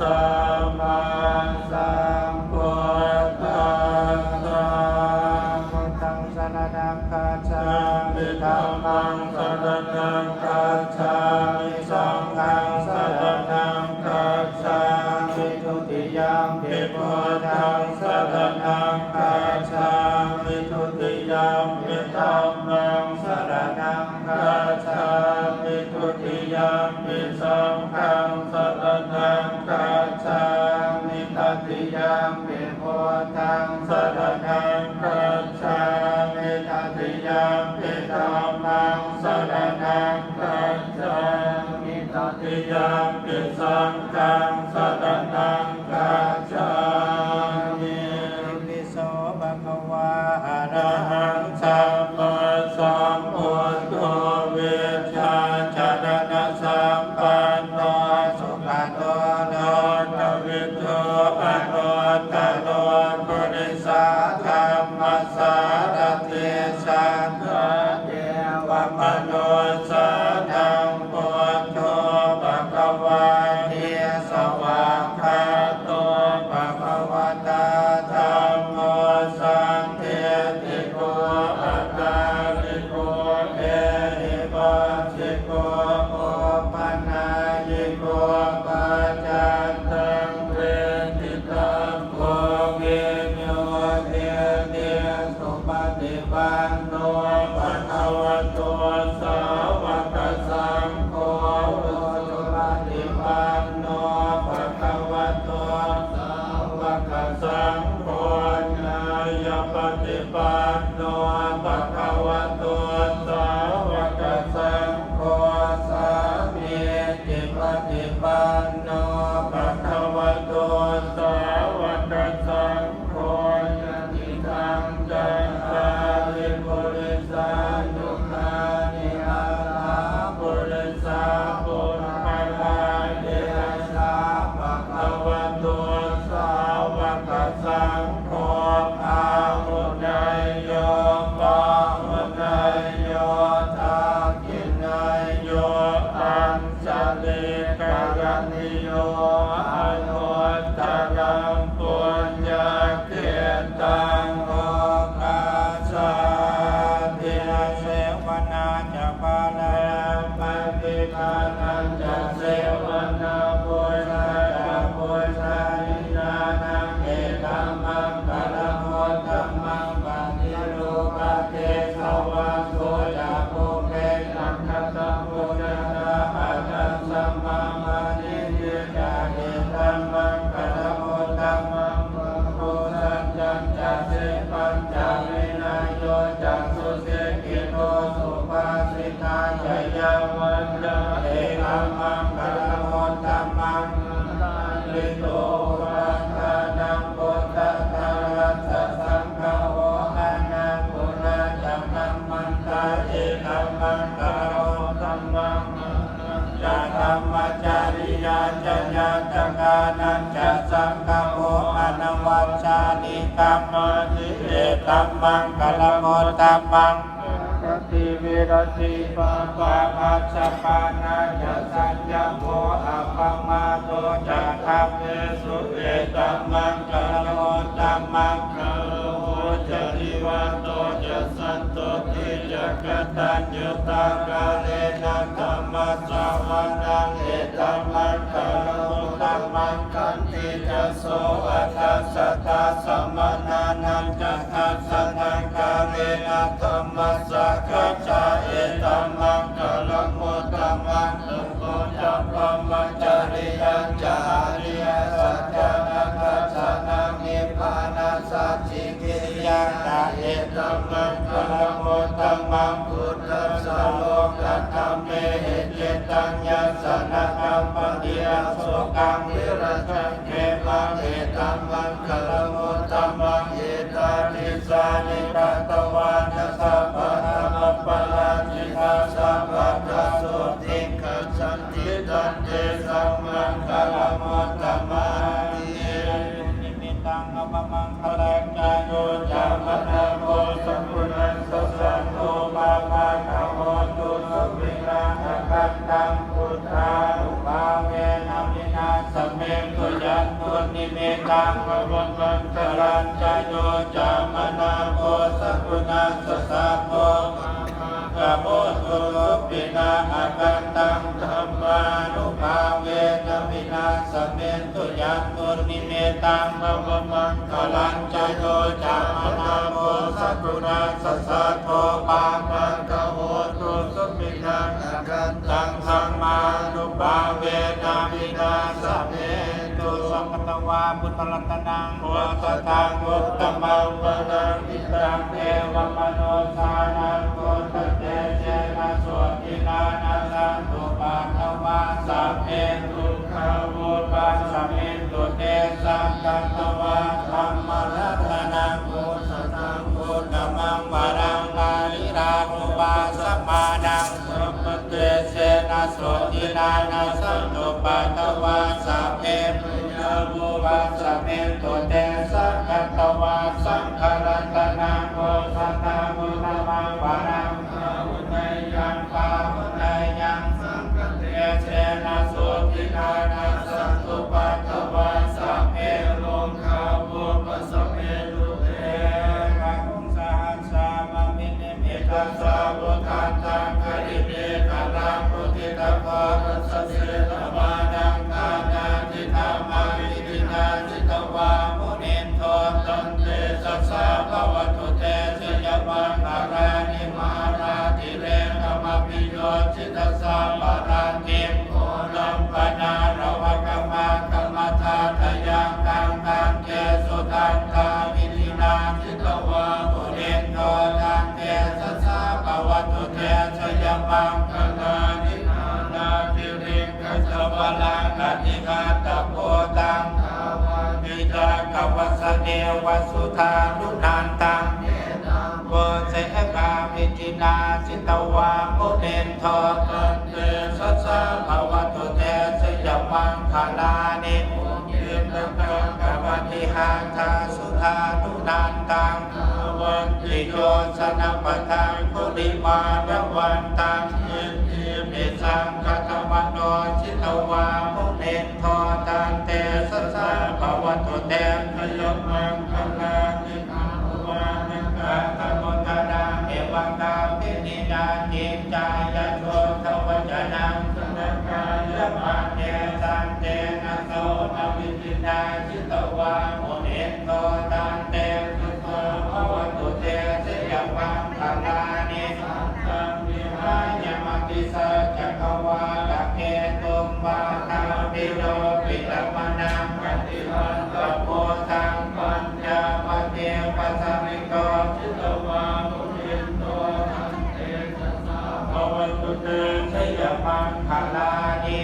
ສຳມາສຳພຸດທັດສະ. ພຸດທັງສະລະນັງ ຄັດສາມິ ທຳມັງສະລະນັງ ຄັດສາມິ ສັງຄັງສະລະນັງ ຄັດສາມິ ທຸຕິຍຳປິ ພຸດທັງສະລະນັງ ຄັດສາມິ ທຸຕິຍຳປິ ທຳມັງສະລະນັງ ຄັດສາມິ ທຸຕິຍຳປິ ສັງຄັງສະລະນັງ ຄັດສາມິ ຕະຕິຍຳປິ ພຸດທັງສະລະນັງ ຄັດສາມິ ຕະຕິຍຳປິ ທຳມັງສະລະນັງ ຄັດສາມິ ຕະຕິຍຳປິ ສັງຄັງສະລະນັງ ຄັດສາມິ. ໂສ ພະຄະວາ ອະລະຫັງ ສຳມາສຳພຸດໂທ ວິດຊາຈະລະນະສຳປັນໂນ ສຸກະໂຕ ໂລກະວິທູ ອະນຸດຕະໂລ ປຸລິສະທຳມະສາລະຖິ ສັກກະເທວະມະນຸດສານັງ ພຸດໂທ ພະຄະວາ ຕິສະຫວາກຂາໂຕ ພະຄະວະຕາ ທຳໂມ ສັນທິດຖິໂກ ອະກາລິໂກ ເອຫິປັດສິໂກ ໂອປະນາຍິໂກ ປັດຈັນຕັງ ເວທິຕັງ ໂພວິນໂຍ ທິຕິ ສຸປະຕິປັນໂນ ພະຄະວະໂຕ ສາວະກະສັງໂຄ ອຸຈຸປະຕິປັນໂນ ພະຄະວະໂຕ ສາວະກະສັງໂຄ ຍາຍະປະຕິປັນໂນ ພະຄະວະໂຕ ສາວະກະສັງໂຄ ສາມີ ຕິປະຕິປັນໂນ ພະຄະວະໂຕ ສາວະກະສັງໂຄ ຍະຕິຕັງ ຈັດຕາລິ ປຸລິສາຍຸຄານິ ອັດຖາ ປຸລິສາ ປຸກຄະລາ ເອສະ ພະຄະວະໂຕ ສາວະກະສັງໂຄ ອາຫຸເນຍໂຍ ປາຫຸເນຍ ງຄະລະມຸດຕະມັງ ທຳມະຈະລິຍາຈະ ຍາຕະການັນຈະ ສັງຄະໂອ ອະນະວັດຊານິກຳມານິ ເອຕັມມັງຄະລະມຸດຕະມັງ ກາຍະກະຕິວິຣະຕິ ປາປະອັດສະປານາຈະ ສັນຍະໂມ ອະປະມາໂທຈະ ທຳເມສຸ ເອຕັມມັງຄະລະມຸດຕະມັງ ຄາໂລໂຫຈະ ນິວັນໂຕຈະ ສັນໂຕທິຈະ ກະຕັນຍະຕາ ກາເລນະ ທຳມະສະວະນັງ ເອຕັມມັງຄະລະມຸດຕະມັງ ຂັນຕິຈະ ໂສ ອັດຖະສະ ທັດສະ ມະນານັນຈະ ທັດສະ ທັງ ກາເລນະ ທຳມະສາຄັດຈາ ເອຕັມມັງຄະລະມຸດຕະມັງ ໂຕ ໂພ ຈະ ພຣະມະຈາຣິຍັນຈະ ອະລິຍະສັດຈານັງ ທັດສະນັງ ນິບພານະສັດທິ ກິລິຍາຈະ ເອຕັມມັງຄະລະມຸດຕະມັງ ພຸດທັດສະ ໂລກັດຖະເມຫິ ຈິດຕັງ ຍັດສະ ນະຄັບປະຕິ ອະໂສກັງ ວິຣະຈັງ ເຂມັງ ເອຕັມມັງຄະລະມຸດຕະມັງ ເອຕາທິ ສານິ ກະຕະວາ ນະ ສັບພະທຳມະປາລາຈິກາ ສັບພະທາ ໂສຕິ ຄັດສັນຕິ ຕັນ ເຕ ສັງ ມັງຄະລະມຸດຕະມັງ ນິມິດຕັງ ອະວະມັງຄະລັງ ຈະ ໂຍ ຈາ ມະນາ ໂພ ສະກຸນາ ສະ ສະ ໂທ ປາ ພະ ກະ ໂຫ ຕຸ ສຸ ວິນາ ອະຄັນ ຕັງ ພຸດທານຸພາເວນະ ວິນາສະເມ ທຸ ຍັນ ຕຸ ນິມິດຕັງ ອະວະມັງຄະລັງ ຈະ ໂຍ ຈາ ມະນາ ໂພ ສະກຸນາ ສະ ສະ ໂທ ປາ ພະ ກະ ໂຫ ຕຸ ສຸ ວິນາ ອະຄັນ ຕັງ ທຳມານຸພາເວນະ ວິນາສະເມ ທຸ ຍັນ ຕຸ ນິມິດຕັງ ອະວະມັງຄະລັງ ຈະ ໂຍ ຈາ ມະນາ ໂພ ສະ ກຸນາ ສະ ສະ ໂທ ປາ ພະ ກະ ໂຫ ຕຸ ສຸ ວິນາ ອະຄັນ ຕັງ ທຳມານຸພາເວນະ ວິນາສະເມ ທຸ ສວາກຂາຕະວາ ພຸດທະລັດຕະນັງ ໂອສະຖັງ ອຸດຕະມັງ ວະລັງ ເອຕັງ ເທວະມະນຸດສານັງ ພຸດທະເຕເສນະ ໂສຕິນາ ນະ ສັນຕຸ ປະທະວາ ສັບເພ ທຸກຂາ ວຸປັດສະມິນຕຸ ເຕ ສັງຄະຕະວາ ທຳມະລັດຕະນັງ ໂອສະຖັງ ອຸດຕະມັງ ວະລັງ ອະຣິລານຸປະສະມານັງ ເຕເສນະ ໂສຕິນາ ນະ ສັນຕຸ ປະທະວາ ສັບເພ ຍາວຸປັດສະມິນຕຸ ເຕ ສັງຄະຕະວາ ສັງຄະລັດຕະນັງ ໂອສະຖາມຸດຕະມັງ ວະລັງ ພາວຸໄນຍັງ ພາວຸໄນຍັງ ສັງຄະເຕເສນະ ໂສຕິນາ ນະ ສັນຕຸ ປະທະວາ ສັບເພ ໂລຄາ ວຸປັດສະມິນຕຸ ເຕ ສະຫັດສາມະວິນິ ມິຕສາວຸທັນຕັງ ຄະລິເມຂະລັງ ໂພທິຕະໂຄ ທັດສະເສຕະມານັງ ທານາທິທາມະ ວິທິນາ ຈິດຕະວາ ມຸນິນໂທ ຕັນເຕຊະສາ ພະວະຕຸ ເຕ ຊະຍະມັງຄະລານິ ມາລາທິເລກະມະພິໂຍ ຈິຕະສັບພະລັດທິ ໂຄລຳປະນາລະວະກະມະກະມະທາດທະຍັງ ຄັງຄັນເກສຸທັນຕາ ວິທິນາ ຈິດຕະວາ ມຸນິນໂທ ຕັນເຕຊະສາ ພະວະຕຸ ເຕ ຊະຍະມັງຄະລານິ ມາລາທິລິງກະຊະວະລັງ ອະທິຄາຕະພູຕັງ ທາວັນຕິຈັກກະວັດສະເນວະ ສຸທານຸນັນຕັງ ເມ ໂພເສກາ ວິທິນາ ຈິດຕະວາ ມຸນິນໂທ ຕັນເຕຊະສາ ພະວະຕຸ ເຕ ຊະຍະມັງຄະລານິ ໂອກິນນະກັງກະວັດວິຫາທາ ສຸທານຸນັນຕັງ ທາວັນຕິໂຍຊະນະປະທັງ ກຸລິມາລະວັນຕັງ ສິດທິພິສັງຄະຕະມະໂນ ຈິດຕະວາ ມຸນິນໂທ ຕັນເຕຊະສາ ພະວະຕຸ ເຕ ຊະຍະມັງຄະລານິ ກາທະໂມທະນາ ເອວັງກາເມນິ ຍາຕິນຈາຍະໂສທະວັດຈະນັງ ສະນະກາຍະມາເນ ສັນເຕນະໂສນະ ວິທິນາ ຈິດຕະວາ ມຸນິນໂທ ຕັນເຕຊະສາ ພະວະຕຸ ເຕ ຊະຍະມັງຄະລານິ ສັງຄະວິຫາຍະ ມະຕິສັດຈະກະວາລະເກຕຸງ ວາທາພິໂລປິຕະມະນັງ ຄະຕິວັນຕະໂພທັງ ປັນ ຍາປະເທປັດສະມິໂກ ຈິດຕະວາ ມຸນິນໂທ ຕັນເຕຊະສາ ພະວະຕຸ ເຕ ຊະຍະມັງຄະລານິ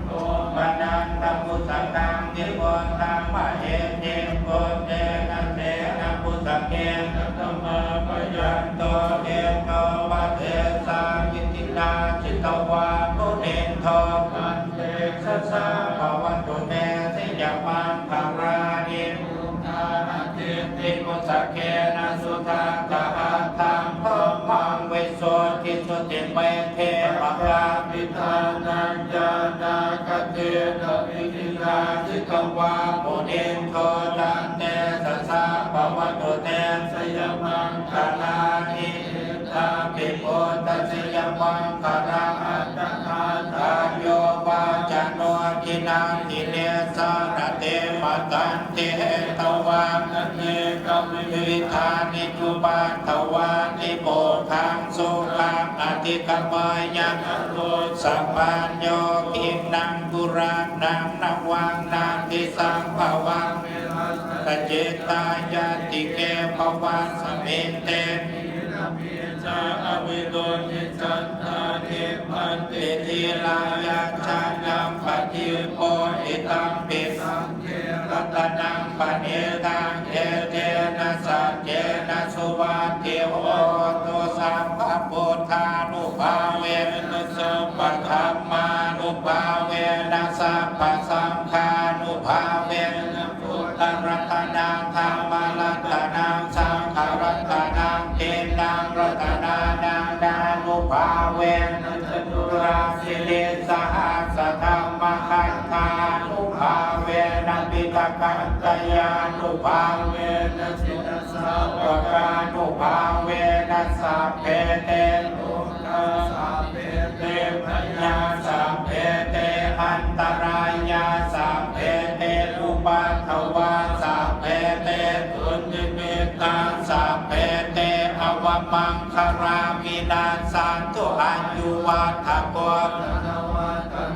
ໂຕມະນັນຕະພຸດສະກັງ ວິມຸດທັງມະເຫສິງ ປຸດເຕນະເຕນະພຸດສະເກ ກະຕະມາພະຍັນໂຕ ເອໂຕ ວະເທສາ ວິ สา ภะวะตุเต ชยะมังคะลานิ พุทธา อะทิตติ ภุสสะเกนะ สุทัสสะหัสสัง ธัมมัง วิสุทธิ สุทธิ เม เท ปะกาปิทานัญ ญาณาคติตะ วิริยา จิตวา มุนินโท ตันเตสะสา ภะวะตุเต ชยะมังคะลานิ อิทัมปิ พุทธชยะมังคะลา อัตถกาถา โยวาจะโน ทินัง ทิเนสา นะเต มะตันติ เหตวา นะเนกะวิวิธานิ จุปัตถวานิ โมกขัง สุขัง อะธิกะเมยยะ นะโร สะปัญโญ ขิณัง ปุราณัง นะวัง นะทิ สัมພะวัง เวรัสสะ จิตตายันติ เก ภวัสมิน เต ขีณะ จา อวิรุทธิ จันทา นิบบันติ ธีรา ยัจฉานัมปะทิ โพ อิทัมปิ สัง ฆะ รัตนัง ปะณีตัง เอเตนะ สัจเจนะ สุวัตถิ โหตุ สัพพะพุทธานุภาเวนะ สัพพะธัมมานุภาเวนะ สัพพะสังฆานุภาเวนะ พุทธะรัตนัง ธัมมะรัตนัง ສັງฆະລັດຕະນັງ ຕິນນະລັດຕະນານັງ ອານຸພາເວນະ ຈະຕຸລາສິລິສະຫັດສະທຳມະຄັນທານຸພາເວນະ ປິຕະກັນຕະຍານຸພາເວນະ ຈິນນະສາວະການຸພາເວນະ ສັບເພເຕ ໂລ ຄາ ສັບເພເຕ ໄພຍາ ສັບເພເຕ ອັນຕະລາຍາ ສັບເພເຕ ອຸປັດທະວາ ສັບເພເຕ ດຸນນິມິດຕາ ສັບເພເຕ ອະວະມັງຄະລາ ວິນັດສັນຕຸ ອາຍຸວັດທະໂກ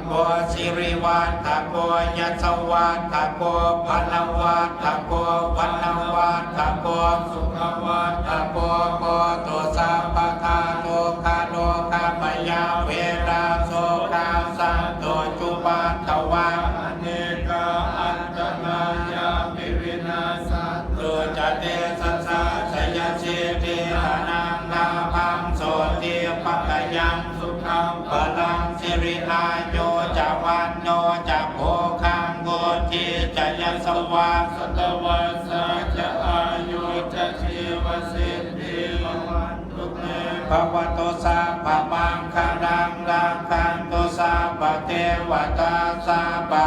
ໂກ ສິລິວັດທະໂກ ຍົດສະວັດທະໂກ ພະລະວັດທະໂກ ວັນນະວັດທະໂກ ສຸຂະວັດທະໂກ ໂຫຕຸ ສັບພະທາ ທຸກຂະໂລກະພະຍາເວລາ ໂສກາ ສັນຕຸ ຈຸປັດທະວາ ອະເນກາ ອັນຕະລາຍາ ວິວິນາ ສັນຕຸ ຈະເຕຊະສາ ໄຊຍະສິດທິ ທະນັງ ລາພັງ ໂສຕິ ພະກະຍັງ ສຸຂັງ ພະລັງ ສິລິ ອາຍຸ ຈະ ວັນໂນ ຈະ ໂພຄັງ ວຸດທິ ຈະ ຍົດສະວາ ສະຕະວັດສາ ຈະ ອາຍຸ ຈະ ຊີວະສິດທິ ພະວັນຕຸເຕ ພະວະຕຸ ສັບພະມັງຄະລັງ ລັກຂັນຕຸ ສັບພະເທວະຕາ ສັບພະ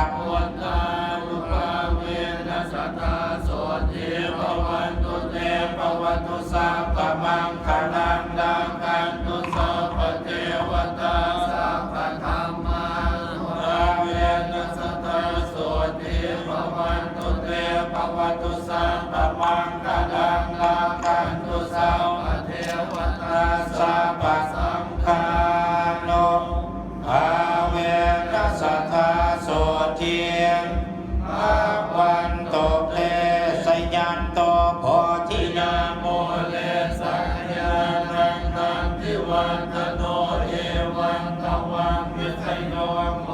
ທານຸພາເວນະ ສະທາ ໂສທີ ພະວັນຕຸເຕ ພະວະຕຸ ສັບພະມັງຄະລັງ ລັກຂັນຕຸ ສັບພະເທວະຕາ ສັບພະທຳມານຸພາເວນະ ສະທາ ໂສທີ ພະວັນຕຸເຕ ພະວະຕຸ ສັບພະມັງຄະລັງ ລັກຂັນຕຸ ສັບພະເທວະຕາ ສັບພະສັງຄານຸ ພາເວນະ ສະທາ ໂສທີ ພະວັນຕຸເຕ ຊະຍັນໂຕ ໂພທິຍາ ມູເລ ສັກຍານັງ ນັນທິວັດທະໂນ ເອວັງ ຕະວັງ ວິຊະໂຍ ໂຄ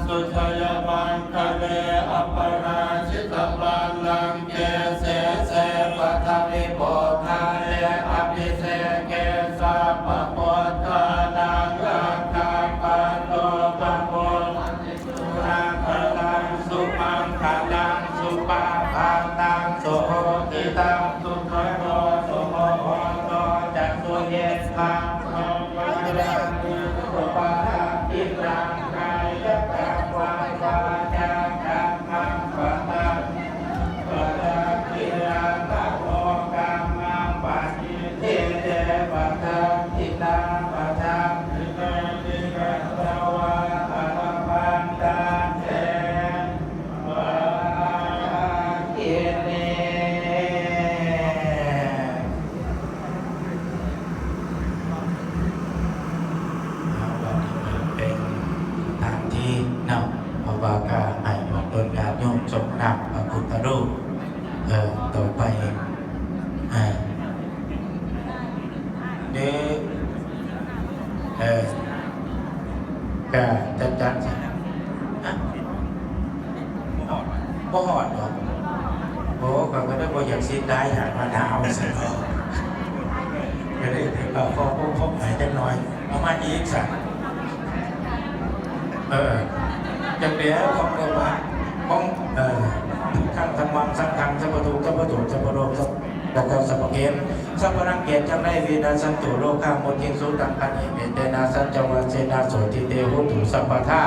ສຸໄຊຍະມັງຄະເລ ອະປະລາຈິຕະບັນລັງເກ ເສເສ ປະທະວິໂພຄາເລ ອະພິເສເກ ສັບພະພຸດທານັງ ລັກຂະປາໂຕ ປະໂມທະນິ ສຸມັງຄະລັງ ສຸມັງຄະລັງ ສຸປະພາຕັງ ສຸໂຫຕິຕັງ ສຸຂະໂຕ ສຸໂມໂຫໂຕ ຈະ ສຸເຍທາ ສັງວາດາມິ ສຸປະທັກຂິຕັງ ກາຍະກຳມັງ ວາຈາກຳມັງ ປະທັກ ປະທັກຂິຕັງ ນະໂມກຳມັງ ປະສິດທິເຕ ປະທັກຂິຕັງ ປະທັກຂິຕັງ ນິກະຕະວາ ອະລະພັນຕາເຕ ປະທັກຂິຕິ ເປັນສະຖານທີ່ເນາະ ເພາະວ່າກະໃຫ້ພວກຕົນຍາດໂຍມສົງນ້ຳພະພຸດທະຮູບ ເອີ ຕໍ່ໄປ ເອີ ເດ້ ເອີ ກະຈັດ ຈັດ ຮະ? ບໍ່ຮອດບໍ່? ໂອ້ ຂ້ອຍກໍໄດ້ບໍ່ຢາກຊິດໄດ້ ຢ້ານວ່າໜາວຊັ້ນເນາະ ກໍເລີຍ ເອີ ພໍຄົບໃຫ້ຈັກໜ່ອຍ ເອົາມາອີກຊະ ເອີ. ຈັກແລ້ວຂອງເດີມມາຂອງ ເອີ ທັງທຳມັງສັງຄັງ ສັບພະທຸກ ສັບພະໂສກ ສັບພະໂລກ ສັບພະເຄນ ສັບພະລັງກຽດຈັກໄດ້ ວິນາສັນຕຸ ໂລຄາມຸດທິງສຸຕັງຄະນິ ເອເຕນະ ສັນຈະວະເຊນະ ໂສທິເຕ ໂຫຕຸ ສັບພະທາ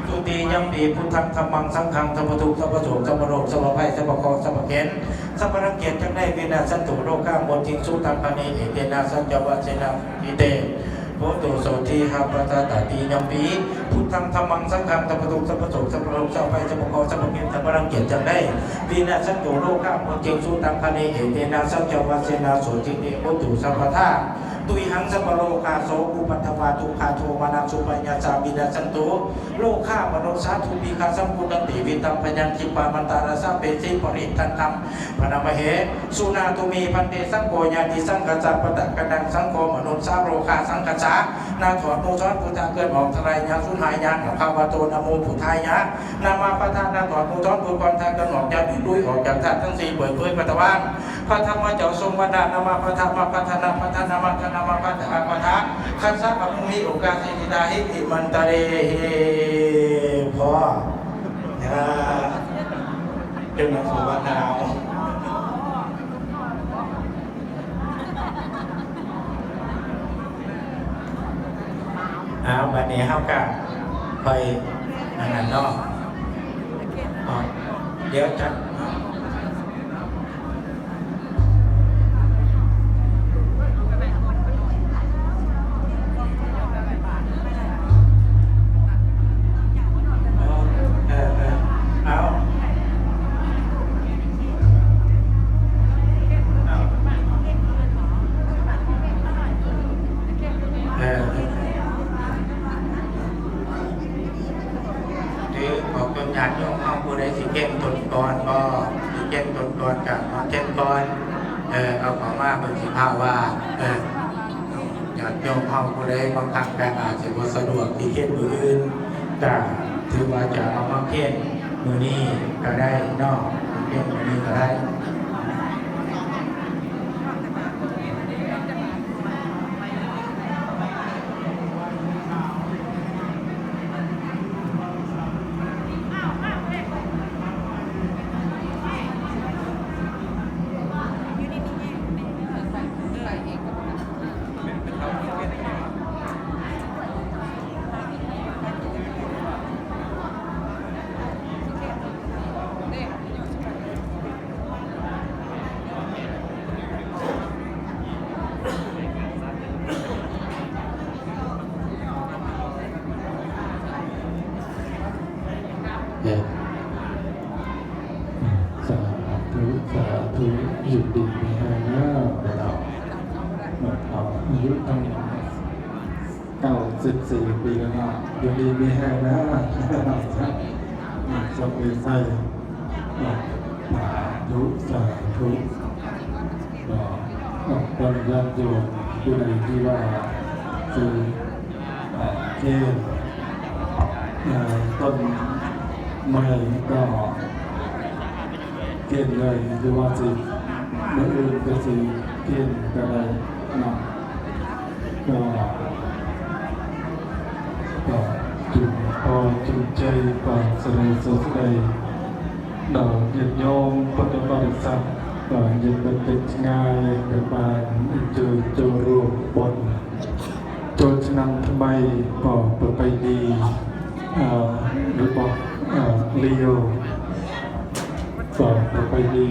ທຸຕິຍຳປີ ພຸດທັງທຳມັງສັງຄັງ ສັບພະທຸກ ສັບພະໂສກ ສັບພະໂລກ ສັບພະໄພ ສັບພະເຄາະ ສັບພະເຄນ ສັບພະລັງກຽດຈັກໄດ້ ວິນາສັນຕຸ ໂລຄາມຸດທິງສຸຕັງຄະນິ ເອເຕນະ ສັນຈະວະເຊນະ ໂສທິເຕ ໂຫຕຸ ໂສທິ ຮັບພະທາ ຕະຕິຍຳປີ ພຸດທັງທຳມັງສັງຄັງ ສັບພະທຸກ ສັບພະໂສກ ສັບພະໂລກ ສັບພະໄພ ສັບພະເຄາະ ສັບພະເຄນ ສັບພະລັງກຽດຈັກໄດ້ ວິນາສັນຕຸ ໂລຄາມຸດທິງສຸຕັງຄະນິ ເອເຕນະ ສັນຈະວະເຊນະ ໂສທິເຕ ໂຫຕຸ ສັບພະທາ ຕຸຍຫັງ ສັບພະໂລກາ ໂສ ອຸປັດຖະວາ ທຸກຂະ ໂທມະນັດ ສຸພະຍາສາ ວິນາສັນຕຸ ໂລຄາ ມະນຸດສາ ທຸກຂະ ສັງຄຸດທັນຕິ ວິຕັງ ພະຍັງ ຂິບປະ ມັນຕະຣະ ສາເປ ສິ ປະລິດທັນຕັງ ພະນາມະເຫ ສຸນາຕຸ ເມ ພັນເຕ ສັງໂຄ ຍາຕິສັງຄະສາ ປະຕະກະນັງ ສັງໂຄ ມະນຸດສາ ໂລຄາ ສັງຄະສາ ນາຖອນ ໂນສອນ ພຸດທະ ເຄື່ອນອອກ ທະລາຍ ຍັງ ສູນຫາຍ ຍັງ ອາຄາວະໂຕ ນະໂມ ພຸດທາຍະ ນາມາ ພັດທະ ນາຖອນ ໂນສອນ ພຸດ ຄອນທະ ເຄື່ອນອອກ ຍາຕິ ລຸຍອອກຈາກທາດທັງສີ່ ເປີດເຜີຍ ພັດທະວາງ ພະທຳມະເຈົ້າຊົງວັນດາ ນາມາ ພັດທະ ມະ ພັດທະ ນາ ພັດທະ ນາ ມັງຄະ ນາມາ ພັດທະ ມະທະ ຄັດສະ ອະມຸຫິ ໂອກາເສ ທິດາຫິ ອິມັນຕະເລ ເພາະ ເຈົ້ານາງສົມບັດນາວ ອ້າວ ບັດນີ້ເຮົາກະຄ່ອຍອັນນັ້ນເນາະ ເນາະ ດຽວຈະ ເອີ ເອີ ເອົາ ເອົາ ເອີ ຖື ຂອບຄຸນຍາດໂຍມເຮົາ ຜູ້ໃດຊິເກັບຕົນກ່ອນບໍ່ ຊິເກັບຕົນກ່ອນກະມາເກັບກ່ອນ ເອີ ເອົາເຂົ້າມາເພິ່ນຊິພາວ່າ ເອີ ຍາດໂຍມເຮົາຜູ້ໃດບາງຄັ້ງກະອາດຊິບໍ່ສະດວກທີ່ເຮັດມື້ອື່ນ ກະຖືວ່າຈະເອົາມາເພນມື້ນີ້ກະໄດ້ເນາະ ເພນມື້ນີ້ກະໄດ້. ສາທຸ ສາທຸ ຢູ່ດີມີແຮງເດີ ເອົາ ເອົາ ອາຍຸຕັ້ງ ເກົ້າສິບສີ່ປີແລ້ວເນາະ ຢູ່ດີມີແຮງເດີ ໂຊກດີໄຊ ສາທຸ ສາທຸ ເນາະ ເນາະ ທ່ານຍາດໂຍມຜູ້ໃດທີ່ວ່າຊື້ ເອີ ເຄນ ເອີ ຕົ້ນໄມ້ກໍເຄນເລີຍ ຫຼືວ່າຊິມື້ອື່ນກໍຊິເຄນກໍໄດ້ເນາະ. ກໍ ກໍຈຸນພໍຈຸນໃຈ ກໍສະເລີຍສົດໃສ ດອກຍາດໂຍມພຸດທະບໍລິສັດ ກໍຍັງບໍ່ເປັນງ່າຍ ແຕ່ວ່າເຈົ້າ ເຈົ້າລວມບົນ ໂຕຈະນຳທຳໄມ ກໍປະໄປດີ ເອີ ຫຼືບໍ່ ເອີ ລຽວ ກໍປະໄປດີ